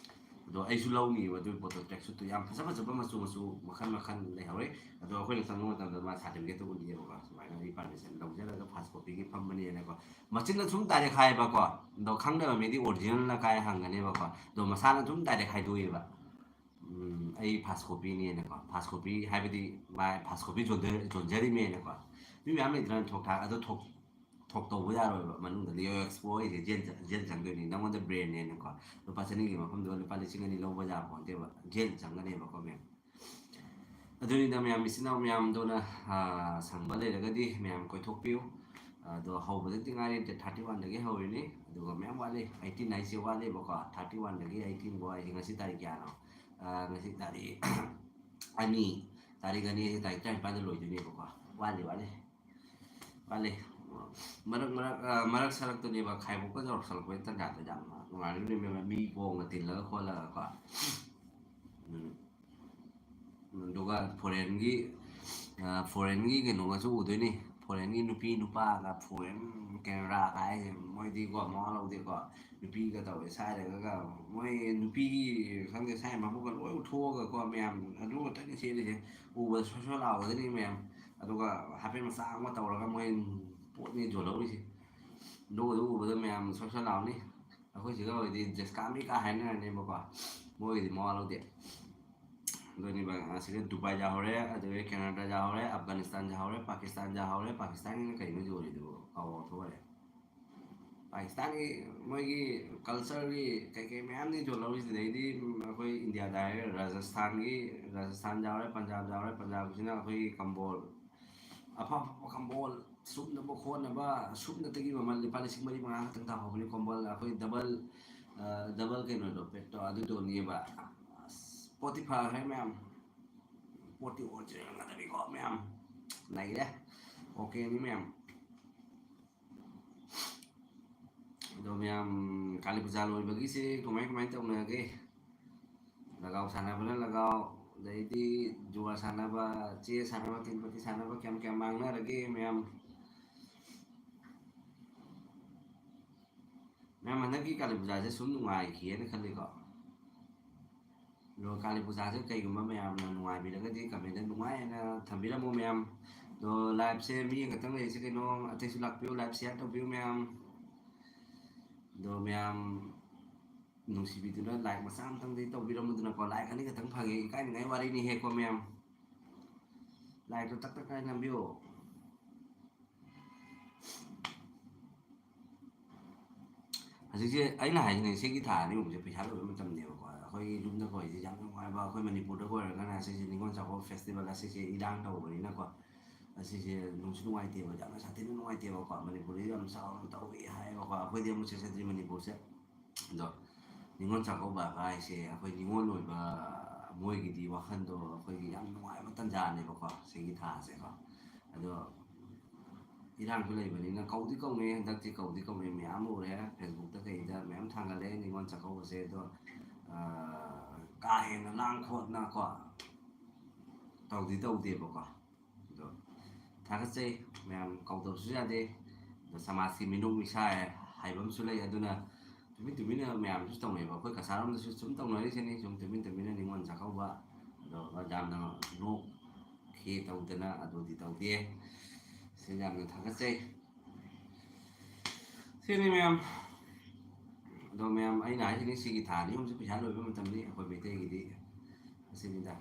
ꯑꯗꯣ ꯑꯩꯁꯨ ꯂꯧꯅꯤꯕ ꯑꯗꯨꯒꯤ ꯄꯣꯠꯇꯣ, track suitꯇꯣ ꯌꯥꯝ ꯐꯖ ꯐꯖꯕ ꯃꯆꯨ ꯃꯆꯨ ꯃꯈꯜ ꯃꯈꯜ ꯂꯩꯍꯧꯔꯦ꯫ ꯑꯗꯣ ꯑꯩꯈꯣꯏꯅ ꯆꯪꯕ ꯃꯇꯝꯗ ꯃꯥ certificateꯇꯣ ꯎꯠꯂꯤꯑꯕꯀꯣ, ꯁꯨꯃꯥꯏꯅ ꯑꯩ permission ꯂꯧꯖꯔꯒ first copyꯒꯤ ꯐꯝꯕꯅꯦꯅꯀꯣ꯫ ꯃꯆꯤꯟꯅ ꯁꯨꯝ direct ꯍꯥꯏꯌꯦꯕꯀꯣ꯫ ꯑꯗꯣ ꯈꯪꯗꯕ ꯃꯤꯗꯤ originalꯅ ꯀꯥꯏ ꯍꯪꯒꯅꯦꯕꯀꯣ꯫ ꯑꯗꯣ ꯃꯁꯥꯅ ꯁꯨꯝ direct ꯍꯥꯏꯗꯣꯛꯑꯦꯕ, "ꯎꯝ, ꯑꯩ first copyꯅꯦꯅꯀꯣ"꯫ First copy ꯍꯥꯏꯕꯗꯤ ꯃꯥ first copy ꯌꯣꯟꯖ-, ꯌꯣꯟꯖꯔꯤꯃꯦꯅꯀꯣ꯫ ꯃꯤ ꯃꯌꯥꯝ ꯂꯩꯇ꯭ꯔꯥ ꯊꯣꯛ ꯊꯥꯛ, ꯑꯗꯣ ꯊꯣꯛ ꯊꯣꯛ ꯇꯧꯕ ꯌꯥꯔꯣꯏꯕ꯫ ꯃꯅꯨꯡꯗ Leo Expo ꯍꯥꯏꯁꯦ ꯖꯦꯜ ꯆ-, ꯖꯦꯜ ꯆꯪꯗꯣꯏꯅꯤ꯫ ꯅꯪꯉꯣꯟꯗ brandꯅꯦꯅꯀꯣ, ꯂꯨꯄꯥ ꯆꯅꯤꯒꯤ ꯃꯐꯝꯗꯨꯗ ꯂꯨꯄꯥ ꯂꯤꯁꯤꯡ ꯑꯅꯤ ꯂꯧꯕ ꯌꯥꯄꯣꯟꯇꯦꯕ, ꯖꯦꯜ ꯆꯪꯒꯅꯦꯕꯀꯣ ꯃꯌꯥꯝ꯫ ꯑꯗꯨꯅꯤꯗ ꯃꯌꯥꯝ, ꯏꯆꯤꯟ ꯏꯅꯥꯎ ꯃꯌꯥꯝꯗꯨꯅ, ꯑꯥ, ꯁꯪꯕ ꯂꯩꯔꯒꯗꯤ ꯃꯌꯥꯝ ꯀꯣꯏꯊꯣꯛꯄꯤꯌꯨ꯫ ꯑꯗꯣ ꯍꯧꯕꯗꯗꯤ ꯉꯥꯏꯔꯤ, date thirty oneꯗꯒꯤ ꯍꯧꯔꯤꯅꯤ꯫ ꯑꯗꯨꯒ ꯃꯌꯥꯝ ꯋꯥꯠꯂꯤ, eighteen ꯍꯥꯏꯁꯦ ꯋꯥꯠꯂꯤꯕꯀꯣ, thirty oneꯗꯒꯤ eighteen ꯐꯥꯎ ꯍꯥꯏꯁꯦ꯫ ꯉꯁꯤ ꯇꯥꯔꯤꯛ ꯀꯌꯥꯅꯣ? ꯑꯥ, ꯉꯁꯤ ꯇꯥꯔꯤꯛ ꯑꯅꯤ, ꯇꯥꯔꯤꯛ ꯑꯅꯤ ꯍꯥꯏꯁꯦ ꯇꯥꯔꯤꯛ ꯇꯔꯥꯅꯤꯄꯥꯟꯗ ꯂꯣꯏꯗꯣꯏꯅꯦꯕꯀꯣ꯫ ꯋꯥꯠꯂꯤ, ꯋꯥꯠꯂꯤ꯫ ꯈꯜꯂꯤ꯫ ꯃꯔꯛ ꯃꯔꯛ, ꯑ, ꯃꯔꯛ ꯁꯔꯛꯇꯨꯅꯦꯕ, ꯈꯥꯏꯕꯣꯛꯀ ꯌꯧꯔꯛꯁꯜꯂꯛꯄꯩ ꯇꯟꯖꯥꯗꯣ ꯌꯥꯝꯅ ꯅꯨꯡꯉꯥꯏꯔꯤꯕꯅꯦꯕ, ꯃꯤ ꯒꯣꯡꯒ ꯇꯤꯜꯂꯒ ꯈꯣꯠꯂꯒꯀꯣ꯫ ꯎꯝ꯫ ꯑꯗꯨꯒ foreignꯒꯤ, ꯑ, foreignꯒꯤ ꯀꯩꯅꯣꯒꯁꯨ ꯎꯗꯣꯏꯅꯤ꯫ Foreignꯒꯤ ꯅꯨꯄꯤ ꯅꯨꯄꯥꯒ, foreign Canadaꯒ ꯍꯥꯏꯁꯦ ꯃꯣꯏꯗꯤꯀꯣ ꯃꯋꯥ ꯂꯧꯗꯦꯀꯣ꯫ ꯅꯨꯄꯤꯒ ꯇꯧꯋꯦ ꯁꯥꯏꯔꯒ, ꯃꯣꯏ ꯅꯨꯄꯤꯒꯤ ꯈꯪꯗꯦ ꯁꯥꯏ ꯃꯕꯨꯛꯀ ꯂꯣꯏ ꯎꯠꯊꯣꯛꯑꯒꯀꯣ ꯃꯌꯥꯝ ꯑꯗꯨ ꯈꯛꯇꯅꯤ ꯁꯦꯠꯂꯤꯁꯦ꯫ ꯎꯕꯗ ꯁꯣꯠ ꯁꯣꯠ ꯂꯥꯎꯒꯗꯣꯏꯅꯤ ꯃꯌꯥꯝ꯫ ꯑꯗꯨꯒ ꯍꯥꯄꯦꯟ ꯃꯆꯥ ꯑꯃ ꯇꯧꯔꯒ ꯃꯣꯏ ꯄꯣꯠꯅꯤ ꯌꯣꯜꯍꯧꯔꯤꯁꯦ꯫ ꯑꯗꯨꯒꯗꯣ ꯎꯕꯗ ꯃꯌꯥꯝ ꯁꯣꯠ ꯁꯣꯠ ꯂꯥꯎꯅꯤ꯫ ꯑꯩꯈꯣꯏ ꯁꯤꯗ ꯑꯣꯏꯔꯗꯤ ꯖꯦꯁꯀꯥꯃꯤꯀ ꯍꯥꯏꯅꯔꯅꯦꯕꯀꯣ꯫ ꯃꯣꯏꯒꯤꯗꯤ ꯃꯋꯥ ꯂꯧꯗꯦ꯫ ꯑꯗꯨꯅꯦꯕ, ꯑꯁꯤꯗ ꯗꯨꯕꯥꯏ ꯌꯥꯍꯧꯔꯦ, ꯑꯗꯨꯗꯒꯤ ꯀꯦꯅꯥꯗꯥ ꯌꯥꯍꯧꯔꯦ, ꯑꯐꯒꯥꯅꯤꯁꯇꯥꯟ ꯌꯥꯍꯧꯔꯦ, ꯄꯥꯀꯤꯁꯇꯥꯟ ꯌꯥꯍꯧꯔꯦ꯫ ꯄꯥꯀꯤꯁꯇꯥꯟꯒꯤꯅ ꯀꯩꯅꯣ ꯌꯣꯜꯂꯤꯗꯨꯕꯨ? ꯀꯥꯎꯊꯣꯛꯈ꯭ꯔꯦ꯫ ꯄꯥꯀꯤꯁꯇꯥꯟꯒꯤ ꯃꯣꯏꯒꯤ cultureꯒꯤ ꯀꯩꯀꯩ ꯃꯌꯥꯝꯅꯤ ꯌꯣꯜꯍꯧꯔꯤꯁꯤ꯫ ꯑꯗꯩꯗꯤ ꯑꯩꯈꯣꯏ ꯏꯟꯗꯤꯌꯥꯗ ꯍꯥꯏꯔꯒ ꯔꯥꯖꯁꯊꯥꯟꯒꯤ, ꯔꯥꯖꯁꯊꯥꯟ ꯌꯥꯎꯔꯦ, ꯄꯟꯖꯥꯕ ꯌꯥꯎꯔꯦ꯫ ꯄꯟꯖꯥꯕꯁꯤꯅ ꯑꯩꯈꯣꯏꯒꯤ ꯀꯝꯕꯣꯜ, ꯑꯐ ꯑꯐꯕ ꯀꯝꯕꯣꯜ ꯁꯨꯞꯅꯕ ꯈꯣꯠꯅꯕ, ꯁꯨꯞꯅꯇꯒꯤ ꯃꯃꯜ ꯂꯨꯄꯥ ꯂꯤꯁꯤꯡ ꯃꯔꯤ ꯃꯉꯥ ꯈꯛꯇꯪ ꯇꯥꯍꯧꯕꯅꯤ꯫ ꯀꯝꯕꯣꯜ ꯑꯩꯈꯣꯏ double, ꯑ, double ꯀꯩꯅꯣꯗꯣ, ꯄꯦꯠꯇꯣ ꯑꯗꯨ ꯇꯣꯡꯉꯦꯕ꯫ ꯑꯁ, ꯄꯣꯠꯇꯤ ꯐꯈ꯭ꯔꯦ ꯃꯌꯥꯝ, ꯄꯣꯠꯇꯤ original ꯉꯥꯛꯇꯅꯤꯀꯣ ꯃꯌꯥꯝ꯫ ꯅꯩꯔꯦ꯫ Okay ꯅꯤ ꯃꯌꯥꯝ꯫ ꯑꯗꯣ ꯃꯌꯥꯝ, ꯀꯥꯂꯤ ꯄꯨꯖꯥ ꯂꯣꯏꯕꯒꯤꯁꯦ ꯀꯃꯥꯏ ꯀꯃꯥꯏ ꯇꯧꯅꯔꯒꯦ? ꯂꯒꯥꯎ ꯁꯥꯟꯅꯕꯅ ꯂꯒꯥꯎ, ꯑꯗꯩꯗꯤ ꯖꯨꯋꯥ ꯁꯥꯟꯅꯕ, ꯆꯦꯁ ꯁꯥꯟꯅꯕ, ꯇꯤꯟ ꯄꯇꯤ ꯁꯥꯟꯅꯕ ꯀꯌꯥꯝ ꯀꯌꯥꯝ ꯃꯥꯡꯅꯔꯒꯦ ꯃꯌꯥꯝ? ꯃꯌꯥꯝ ꯍꯟꯗꯛꯀꯤ ꯀꯥꯂꯤ ꯄꯨꯖꯥꯁꯦ ꯁꯨꯝ ꯅꯨꯡꯉꯥꯏꯈꯤꯑꯅ ꯈꯜꯂꯤꯀꯣ꯫ ꯑꯗꯣ ꯀꯥꯂꯤ ꯄꯨꯖꯥꯁꯦ ꯀꯩꯒꯨꯝꯕ ꯃꯌꯥꯝꯅ ꯅꯨꯡꯉꯥꯏꯕꯤꯔꯒꯗꯤ comment ꯅꯨꯡꯉꯥꯏ ꯍꯥꯏꯅ ꯊꯝꯕꯤꯔꯝꯃꯣ ꯃꯌꯥꯝ꯫ ꯑꯗꯣ liveꯁꯦ ꯃꯤ ꯑꯃꯈꯛꯇꯪ ꯂꯩꯔꯤꯁꯦ ꯀꯩꯅꯣ, ꯑꯇꯩꯁꯨ ꯂꯥꯛꯄꯤꯌꯨ, live share ꯇꯧꯕꯤꯌꯨ ꯃꯌꯥꯝ꯫ ꯑꯗꯣ ꯃꯌꯥꯝ ꯅꯨꯡꯁꯤꯕꯤꯗꯨꯅ like ꯃꯆꯥ ꯑꯃꯇꯪꯗꯤ ꯇꯧꯕꯤꯔꯝꯃꯨꯗꯅꯀꯣ꯫ Like ꯑꯅꯤꯈꯛꯇꯪ ꯐꯪꯉꯦ, ꯏꯀꯥꯏꯅꯤꯡꯉꯥꯏ ꯋꯥꯔꯤꯅꯤꯍꯦꯀꯣ ꯃꯌꯥꯝ꯫ Likeꯇꯣ ꯇꯛ ꯇꯛ ꯀꯥꯏ ꯅꯝꯕꯤꯌꯣ꯫ ꯍꯧꯖꯤꯛꯁꯦ ꯑꯩꯅ ꯍꯥꯏꯁꯤꯅꯦ, ꯁꯤꯒꯤ ꯊꯥ ꯑꯅꯤ ꯑꯍꯨꯝꯁꯦ ꯄꯩꯁꯥ ꯂꯣꯏꯕ ꯃꯇꯝꯅꯦꯕꯀꯣ꯫ ꯑꯩꯈꯣꯏꯒꯤ ꯌꯨꯝꯗ ꯑꯩꯈꯣꯏꯁꯦ ꯌꯥꯝ ꯅꯨꯡꯉꯥꯏꯕ, ꯑꯩꯈꯣꯏ ꯃꯅꯤꯄꯨꯔꯗ ꯑꯣꯏꯔꯒꯅ ꯁꯤꯁꯦ ꯅꯤꯉꯣꯜ ꯆꯥꯛꯀꯧꯕ festival ꯑꯁꯤꯁꯦ ꯏꯔꯥꯡ ꯇꯧꯕꯅꯤꯅꯀꯣ, ꯑꯁꯤꯁꯦ ꯅꯨꯡꯁꯨ ꯅꯨꯡꯉꯥꯏꯇꯦꯕ, ꯌꯥꯝꯅ ꯁꯥꯊꯤꯅ ꯅꯨꯡꯉꯥꯏꯇꯦꯕꯀꯣ꯫ ꯃꯅꯤꯄꯨꯔꯗꯗꯤ ꯌꯥꯝ ꯆꯥꯎꯅ ꯇꯧꯏ ꯍꯥꯏꯌꯦꯕꯀꯣ꯫ ꯑꯩꯈꯣꯏꯗꯤ ꯑꯃꯨꯛ ꯆꯠꯆꯗ꯭ꯔꯤ ꯃꯅꯤꯄꯨꯔꯁꯦ꯫ ꯑꯗꯣ ꯅꯤꯉꯣꯜ ꯆꯥꯛꯀꯧꯕ ꯍꯥꯏꯁꯦ ꯑꯩꯈꯣꯏ ꯅꯤꯉꯣꯜ ꯑꯣꯏꯕ ꯃꯣꯏꯒꯤꯗꯤ ꯋꯥꯈꯜꯗꯣ ꯑꯩꯈꯣꯏꯒꯤ ꯌꯥꯝ ꯅꯨꯡꯉꯥꯏꯕ ꯇꯥꯟꯖꯥꯅꯦꯕꯀꯣ, ꯁꯤꯒꯤ ꯊꯥꯁꯦꯀꯣ꯫ ꯑꯗꯣ ꯏꯔꯥꯡꯁꯨ ꯂꯩꯕꯅꯤꯅ ꯀꯧꯗꯤ ꯀꯧꯅꯩ, ꯍꯟꯗꯛꯇꯤ ꯀꯧꯗꯤ ꯀꯧꯅꯩ, ꯃꯌꯥꯝ ꯎꯔꯦ Facebookꯇ ꯀꯩꯗ ꯃꯌꯥꯝ ꯊꯥꯡꯒꯠꯂꯦ ꯅꯤꯉꯣꯜ ꯆꯥꯛꯀꯧꯕꯁꯦ꯫ ꯑꯗꯣ, ꯑ, ꯀꯥ ꯍꯦꯟꯅ ꯂꯥꯡ ꯈꯣꯠꯅꯀꯣ ꯇꯧꯗꯤ ꯇꯧꯗꯦꯕꯀꯣ꯫ ꯑꯗꯣ ꯊꯥꯒꯠꯆꯩ ꯃꯌꯥꯝ, ꯀꯧꯗꯕꯁꯨ ꯌꯥꯗꯦ꯫ ꯑꯗꯣ ꯁꯃꯥꯖꯀꯤ ꯃꯤꯅꯣꯛ ꯃꯤꯁꯥ ꯍꯥꯏꯕ ꯑꯃꯁꯨ ꯂꯩ, ꯑꯗꯨꯅ ꯇꯨꯃꯤꯟ ꯇꯨꯃꯤꯟꯅ ꯃꯌꯥꯝꯁꯨ ꯇꯧꯅꯩꯕ, ꯑꯩꯈꯣꯏ ꯀꯁꯥꯔꯣꯝꯗꯁꯨ ꯁꯨꯝ ꯇꯧꯅꯔꯤꯁꯤꯅꯤ, ꯁꯨꯝ ꯇꯨꯃꯤꯟ ꯇꯨꯃꯤꯟꯅ ꯅꯤꯉꯣꯜ ꯆꯥꯛꯀꯧꯕ꯫ ꯑꯗꯣ ꯌꯥꯝꯅ ꯅꯣꯛ ꯈꯦ ꯇꯧꯗꯅ ꯑꯗꯨꯗꯤ ꯇꯧꯗꯦ꯫ ꯁꯤ ꯌꯥꯝꯅ ꯊꯥꯒꯠꯆꯩ꯫ ꯁꯤꯅꯤ ꯃꯌꯥꯝ꯫ ꯑꯗꯣ ꯃꯌꯥꯝ, ꯑꯩꯅ ꯍꯥꯏꯁꯤꯅꯤ, ꯁꯤꯒꯤ ꯊꯥ ꯑꯅꯤ ꯑꯍꯨꯝꯁꯤ ꯄꯩꯁꯥ ꯂꯣꯏꯕ ꯃꯇꯝꯅꯤ ꯑꯩꯈꯣꯏ ꯃꯩꯇꯩꯒꯤꯗꯤ꯫ ꯑꯁꯤꯅꯤꯗ꯫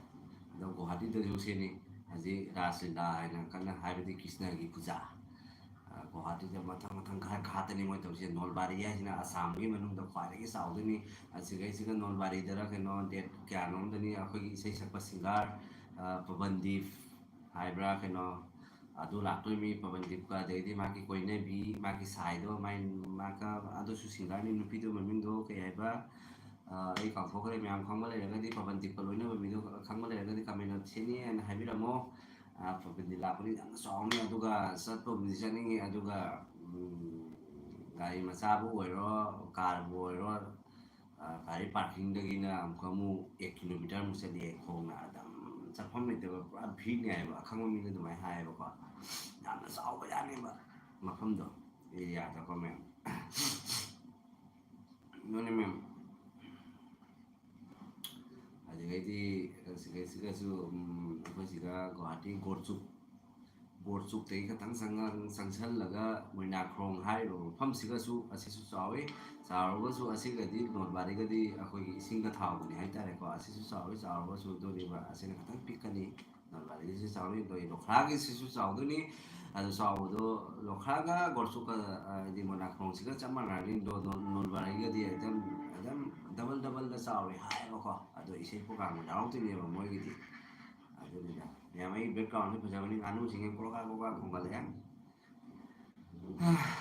ꯑꯗꯣ ꯒꯨꯋꯥꯍꯥꯇꯤꯗꯁꯨ ꯁꯤꯅꯤ ꯍꯧꯖꯤꯛ ꯔꯥꯁ ꯂꯤꯂꯥ ꯍꯥꯏꯅ ꯀꯟꯅ, ꯍꯥꯏꯕꯗꯤ ꯀ꯭ꯔꯤꯁꯅꯒꯤ ꯄꯨꯖꯥ꯫ ꯑ, ꯒꯨꯋꯥꯍꯥꯇꯤꯗ ꯃꯊꯪ ꯃꯊꯪ ꯈꯔ ꯈꯥꯛꯇꯅꯤ ꯃꯣꯏ ꯇꯧꯔꯤꯁꯦ꯫ ꯅꯣꯜꯕꯥꯔꯤ ꯍꯥꯏꯁꯤꯅ ꯑꯁꯥꯝꯒꯤ ꯃꯅꯨꯡꯗ ꯈ꯭ꯋꯥꯏꯗꯒꯤ ꯆꯥꯎꯗꯣꯏꯅꯤ꯫ ꯑꯁꯤꯈꯩꯁꯤꯒ ꯅꯣꯜꯕꯥꯔꯤꯗꯔ ꯀꯩꯅꯣ, date ꯀꯌꯥꯅꯣꯝꯗꯅꯤ ꯑꯩꯈꯣꯏꯒꯤ ꯏꯁꯩ ꯁꯛꯄ singer, ꯑ, ꯄꯕꯟꯗꯤꯞ ꯍꯥꯏꯕ꯭ꯔꯥ ꯀꯩꯅꯣ, ꯑꯗꯨ ꯂꯥꯛꯇꯣꯏ ꯃꯤ ꯄꯕꯟꯗꯤꯞꯀ, ꯑꯗꯩꯗꯤ ꯃꯥꯒꯤ ꯀꯣꯏꯅꯕꯤ, ꯃꯥꯒꯤ ꯁꯥꯏꯗꯣ, ꯃꯥꯏ, ꯃꯥꯒ, ꯑꯗꯨꯁꯨ singerꯅꯤ, ꯅꯨꯄꯤꯗꯣ ꯃꯃꯤꯡꯗꯣ ꯀꯩ ꯍꯥꯏꯕ, ꯑ, ꯑꯩ ꯀꯥꯎꯊꯣꯛꯈ꯭ꯔꯦ꯫ ꯃꯌꯥꯝ ꯈꯪꯕ ꯂꯩꯔꯒꯗꯤ, ꯄꯕꯟꯗꯤꯞꯀ ꯂꯣꯏꯅꯕ ꯃꯤꯗꯣ ꯈꯪꯕ ꯂꯩꯔꯒꯗꯤ comment ꯁꯦꯅꯤ ꯍꯥꯏꯅ ꯍꯥꯏꯕꯤꯔꯝꯃꯣ꯫ ꯑ, ꯄꯕꯟꯗꯤꯞ ꯂꯥꯛꯄꯅꯤ ꯌꯥꯝꯅ ꯆꯥꯎꯅꯤ, ꯑꯗꯨꯒ ꯆꯠꯄꯕꯨꯗꯤ ꯆꯠꯅꯤꯡꯉꯤ, ꯑꯗꯨꯒ, ꯎꯝ, ꯒꯥꯔꯤ ꯃꯆꯥꯕꯨ ꯑꯣꯏꯔꯣ, carꯕꯨ ꯑꯣꯏꯔꯣ, ꯑ, ꯒꯥꯔꯤ parkingꯗꯒꯤꯅ ꯑꯃꯨꯛꯀ ꯑꯃꯨꯛ eight kilometerꯃꯨꯛ ꯆꯠꯂꯤ ꯈꯣꯡꯅ꯫ ꯑꯗꯨꯝ ꯆꯠꯐꯝ ꯂꯩꯇꯕ ꯄꯨꯔꯥ ꯚꯤꯠꯅꯦ ꯍꯥꯏꯕ꯫ ꯑꯈꯪꯕ ꯃꯤꯅ ꯑꯗꯨꯃꯥꯏꯅ ꯍꯥꯏꯌꯦꯕꯀꯣ꯫ ꯌꯥꯝꯅ ꯆꯥꯎꯕ ꯖꯥꯠꯅꯦꯕ ꯃꯐꯝꯗꯣ, areaꯗꯀꯣ ꯃꯌꯥꯝ꯫ ꯑꯗꯨꯅꯦ ꯃꯌꯥꯝ꯫ ꯑꯗꯨꯗꯒꯤꯗꯤ ꯁꯤꯒ-, ꯁꯤꯒꯁꯨ, ꯎꯝ, ꯑꯩꯈꯣꯏ ꯁꯤꯒ ꯒꯨꯋꯥꯍꯥꯇꯤ ꯒꯣꯔꯆꯨꯛ, ꯒꯣꯔꯆꯨꯛꯇꯒꯤ ꯈꯤꯇꯪ ꯆꯪꯉ-, ꯆꯪꯁꯜꯂꯒ ꯃꯣꯏꯅꯥꯈ꯭ꯔꯣꯡ ꯍꯥꯏꯔꯤꯕ ꯃꯐꯝꯁꯤꯒꯁꯨ ꯑꯁꯤꯁꯨ ꯆꯥꯎꯋꯤ꯫ ꯆꯥꯎꯔꯒꯁꯨ ꯑꯁꯤꯒꯗꯤ ꯅꯣꯠꯕꯥꯔꯤꯒꯗꯤ ꯑꯩꯈꯣꯏꯒꯤ ꯏꯁꯤꯡꯒ ꯊꯥꯎꯒꯅꯤ ꯍꯥꯏꯇꯥꯔꯦꯀꯣ꯫ ꯑꯁꯤꯁꯨ ꯆꯥꯎꯋꯤ, ꯆꯥꯎꯔꯒꯁꯨ ꯑꯗꯨꯅꯦꯕ ꯑꯁꯤꯅ ꯈꯤꯇꯪ ꯄꯤꯛꯀꯅꯤ꯫ ꯅꯣꯠꯕꯥꯔꯤꯒꯤꯁꯨ ꯆꯥꯎꯋꯤ, ꯑꯗꯨꯒ ꯂꯣꯈ꯭ꯔꯥꯒꯤꯁꯤꯁꯨ ꯆꯥꯎꯗꯣꯏꯅꯤ꯫ ꯑꯗꯨ ꯆꯥꯎꯕꯗꯣ ꯂꯣꯈ꯭ꯔꯥꯒ ꯒꯣꯔꯆꯨꯛꯀ, ꯍꯥꯏꯗꯤ ꯃꯣꯏꯅꯥꯈ꯭ꯔꯣꯡꯁꯤꯒ ꯆꯞ ꯃꯥꯟꯅꯔꯅꯤ꯫ ꯅꯣ-, ꯅꯣ-, ꯅꯣꯠꯕꯥꯔꯤꯒꯗꯤ ꯑꯗꯨꯝ, ꯑꯗꯨꯝ ꯗꯕꯜ ꯗꯕꯜꯗ ꯆꯥꯎꯋꯤ ꯍꯥꯏꯌꯦꯕꯀꯣ꯫ ꯑꯗꯣ ꯏꯁꯩ ꯄ꯭ꯔꯣꯒ꯭ꯔꯥꯝꯒ ꯌꯥꯎꯔꯛꯇꯣꯏꯅꯦꯕ ꯃꯣꯏꯒꯤꯗꯤ꯫ ꯑꯗꯨꯅꯤꯗ꯫ ꯃꯌꯥꯝ, ꯑꯩ ꯕꯦꯛꯒ꯭ꯔꯥꯎꯟꯁꯦ ꯐꯖꯕꯅꯤ, ꯉꯥꯅꯨꯁꯤꯡꯁꯦ ꯀ꯭ꯔꯣꯀꯥ ꯀ꯭ꯔꯣꯀꯥ ꯈꯣꯡꯒꯠꯂꯛꯑꯦ꯫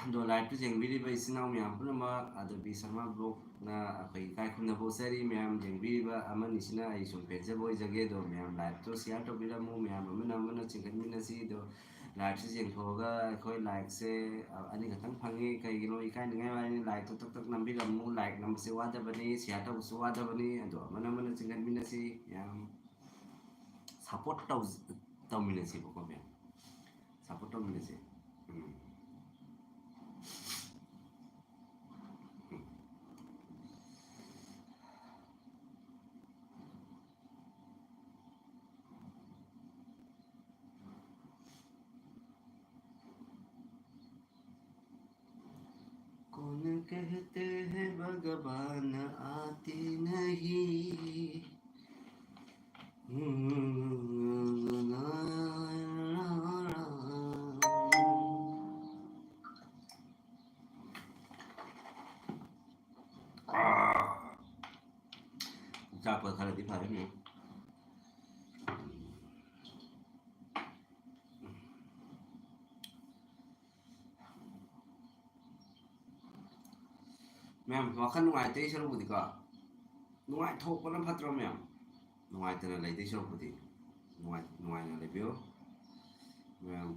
ꯑꯗꯣ ꯂꯥꯏꯞꯇ ꯌꯦꯡꯕꯤꯔꯤꯕ ꯏꯆꯤꯟ ꯏꯅꯥꯎ ꯃꯌꯥꯝ ꯄꯨꯝꯅꯃꯛ, ꯑꯗꯣ ꯕꯤ ꯁꯔꯃ ꯕ꯭ꯂꯣꯛꯅ ꯑꯩꯈꯣꯏ ꯏꯀꯥꯏ ꯈꯨꯝꯅꯕ ꯎꯠꯆꯔꯤ꯫ ꯃꯌꯥꯝ ꯌꯦꯡꯕꯤꯔꯤꯕ ꯑꯃꯅꯤꯁꯤꯅ ꯑꯩ ꯁꯨꯝ ꯄꯦꯟꯖꯕ ꯑꯣꯏꯖꯒꯦ꯫ ꯑꯗꯣ ꯃꯌꯥꯝ ꯂꯥꯏꯞꯇꯣ ꯁꯤꯌꯥꯔ ꯇꯧꯕꯤꯔꯝꯃꯨ, ꯃꯌꯥꯝ ꯑꯃꯅ ꯑꯃꯅ ꯆꯤꯡꯈꯠꯃꯤꯟꯅꯁꯤ꯫ ꯑꯗꯣ ꯂꯥꯏꯞꯁꯦ ꯌꯦꯡꯊꯣꯛꯑꯒ ꯑꯩꯈꯣꯏ ꯂꯥꯏꯛꯁꯦ, ꯑ, ꯑꯅꯤꯈꯛꯇꯪ ꯐꯪꯉꯤ꯫ ꯀꯩꯒꯤꯅꯣ? ꯏꯀꯥꯏꯅꯤꯡꯉꯥꯏ ꯋꯥꯔꯤꯅꯤ꯫ ꯂꯥꯏꯛꯇꯣ ꯇꯛ ꯇꯛ ꯅꯝꯕꯤꯔꯝꯃꯨ꯫ ꯂꯥꯏꯛ ꯅꯝꯕꯁꯦ ꯋꯥꯗꯕꯅꯤ, ꯁꯤꯌꯥꯔ ꯇꯧꯕꯁꯨ ꯋꯥꯗꯕꯅꯤ꯫ ꯑꯗꯣ ꯑꯃꯅ ꯑꯃꯅ ꯆꯤꯡꯈꯠꯃꯤꯟꯅꯁꯤ꯫ ꯌꯥꯝ ꯁꯞꯄꯣꯔꯠ ꯇꯧ-, ꯇꯧꯃꯤꯟꯅꯁꯤꯕꯀꯣ ꯃꯌꯥꯝ꯫ ꯁꯞꯄꯣꯔꯠ ꯇꯧꯃꯤꯟꯅꯁꯤ꯫ ꯎꯝ꯫ ꯎꯝ꯫ कौन कहते हैं भगवान आते नहीं। ꯆꯥꯛꯄ ꯈꯔꯗꯤ ꯐꯔꯦ ꯃꯌꯥꯝ꯫ ꯃꯌꯥꯝ, ꯋꯥꯈꯜ ꯅꯨꯡꯉꯥꯏꯇꯩ ꯁꯔꯨꯛꯄꯨꯗꯤꯀꯣ, ꯅꯨꯡꯉꯥꯏꯊꯣꯛꯄꯅ ꯐꯠꯇ꯭ꯔꯣ ꯃꯌꯥꯝ? ꯅꯨꯡꯉꯥꯏꯇꯅ ꯂꯩꯗꯣꯏ ꯁꯔꯨꯛꯄꯨꯗꯤ ꯅꯨꯡꯉꯥꯏ-, ꯅꯨꯡꯉꯥꯏꯅ ꯂꯩꯕꯤꯌꯨ ꯃꯌꯥꯝ,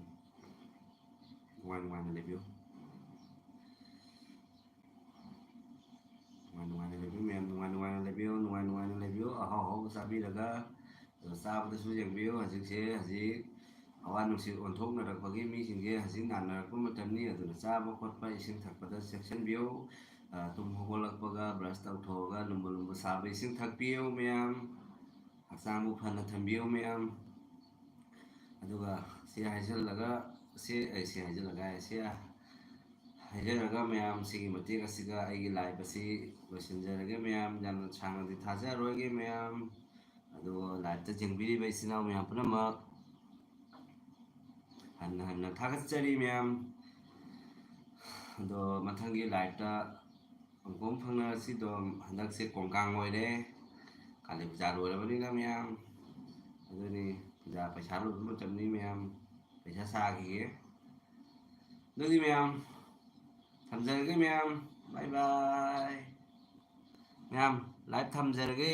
ꯅꯨꯡꯉꯥꯏ ꯅꯨꯡꯉꯥꯏꯅ ꯂꯩꯕꯤꯌꯨ꯫ ꯅꯨꯡꯉꯥꯏ ꯅꯨꯡꯉꯥꯏꯅ ꯂꯩꯕꯤꯌꯨ ꯃꯌꯥꯝ, ꯅꯨꯡꯉꯥꯏ ꯅꯨꯡꯉꯥꯏꯅ ꯂꯩꯕꯤꯌꯨ, ꯅꯨꯡꯉꯥꯏ ꯅꯨꯡꯉꯥꯏꯅ ꯂꯩꯕꯤꯌꯨ꯫ ꯑꯍꯥꯎ ꯑꯍꯥꯎꯕ ꯆꯥꯕꯤꯔꯒ, ꯑꯗꯣ ꯆꯥꯕꯗꯁꯨ ꯌꯦꯡꯕꯤꯌꯨ꯫ ꯍꯧꯖꯤꯛꯁꯦ, ꯍꯧꯖꯤꯛ ꯑꯋꯥ ꯅꯨꯡꯁꯤꯠ ꯑꯣꯟꯊꯣꯛꯅꯔꯛꯄꯒꯤ ꯃꯤꯁꯤꯡꯁꯦ ꯍꯧꯖꯤꯛ ꯅꯥꯅꯔꯛꯄ ꯃꯇꯝꯅꯤ꯫ ꯑꯗꯨꯅ ꯆꯥꯕ ꯈꯣꯠꯄ, ꯏꯁꯤꯡ ꯊꯛꯄꯗ ꯆꯦꯛꯁꯤꯟꯕꯤꯌꯨ꯫ ꯑ, ꯇꯨꯝ ꯍꯧꯒꯠꯂꯛꯄꯒ ꯕ꯭ꯔꯁ ꯇꯧꯊꯣꯛꯑꯒ ꯂꯨꯝꯕꯨ ꯂꯨꯝꯕꯨ ꯁꯥꯕ ꯏꯁꯤꯡ ꯊꯛꯄꯤꯌꯨ ꯃꯌꯥꯝ꯫ ꯍꯛꯆꯥꯡꯕꯨ ꯐꯅ ꯊꯝꯕꯤꯌꯨ ꯃꯌꯥꯝ꯫ ꯑꯗꯨꯒ ꯁꯤ ꯍꯥꯏꯖꯤꯜꯂꯒ, ꯁꯤ, ꯑꯩ ꯁꯤ ꯍꯥꯏꯖꯤꯜꯂꯒ ꯍꯥꯏ, ꯁꯤ ꯍꯥꯏꯖꯔꯒ ꯃꯌꯥꯝ, ꯁꯤꯒꯤ ꯃꯇꯦꯛ ꯑꯁꯤꯒ ꯑꯩꯒꯤ live ꯑꯁꯤ ꯂꯣꯏꯁꯤꯟꯖꯔꯒꯦ ꯃꯌꯥꯝ꯫ ꯌꯥꯝꯅ ꯁꯥꯡꯅꯗꯤ ꯊꯥꯖꯔꯔꯣꯏꯒꯦ ꯃꯌꯥꯝ꯫ ꯑꯗꯨꯒ live-ꯇ ꯌꯦꯡꯕꯤꯔꯤꯕ ꯏꯆꯤꯟ ꯏꯅꯥꯎ ꯃꯌꯥꯝ ꯄꯨꯝꯅꯃꯛ ꯍꯟꯅ ꯍꯟꯅ ꯊꯥꯒꯠꯆꯔꯤ ꯃꯌꯥꯝ꯫ ꯑꯗꯣ ꯃꯊꯪꯒꯤ live-ꯇ ꯑꯃꯨꯛ ꯐꯪꯅꯔꯁꯤ꯫ ꯑꯗꯣ ꯍꯟꯗꯛꯁꯦ ꯀꯣꯡꯀꯥꯡ ꯑꯣꯏꯔꯦ, ꯀꯥꯂꯤ ꯄꯨꯖꯥ ꯂꯣꯏꯔꯕꯅꯤꯅ ꯃꯌꯥꯝ, ꯑꯗꯨꯅꯤ ꯄꯨꯖꯥ ꯄꯩꯁꯥ ꯂꯣꯏꯕ ꯃꯇꯝꯅꯤ ꯃꯌꯥꯝ, ꯄꯩꯁꯥ ꯁꯥꯈꯤꯒꯦ꯫ ꯑꯗꯨꯗꯤ ꯃꯌꯥꯝ ꯊꯝꯖꯔꯒꯦ ꯃꯌꯥꯝ, bye bye꯫ ꯃꯌꯥꯝ live ꯊꯝꯖꯔꯒꯦ꯫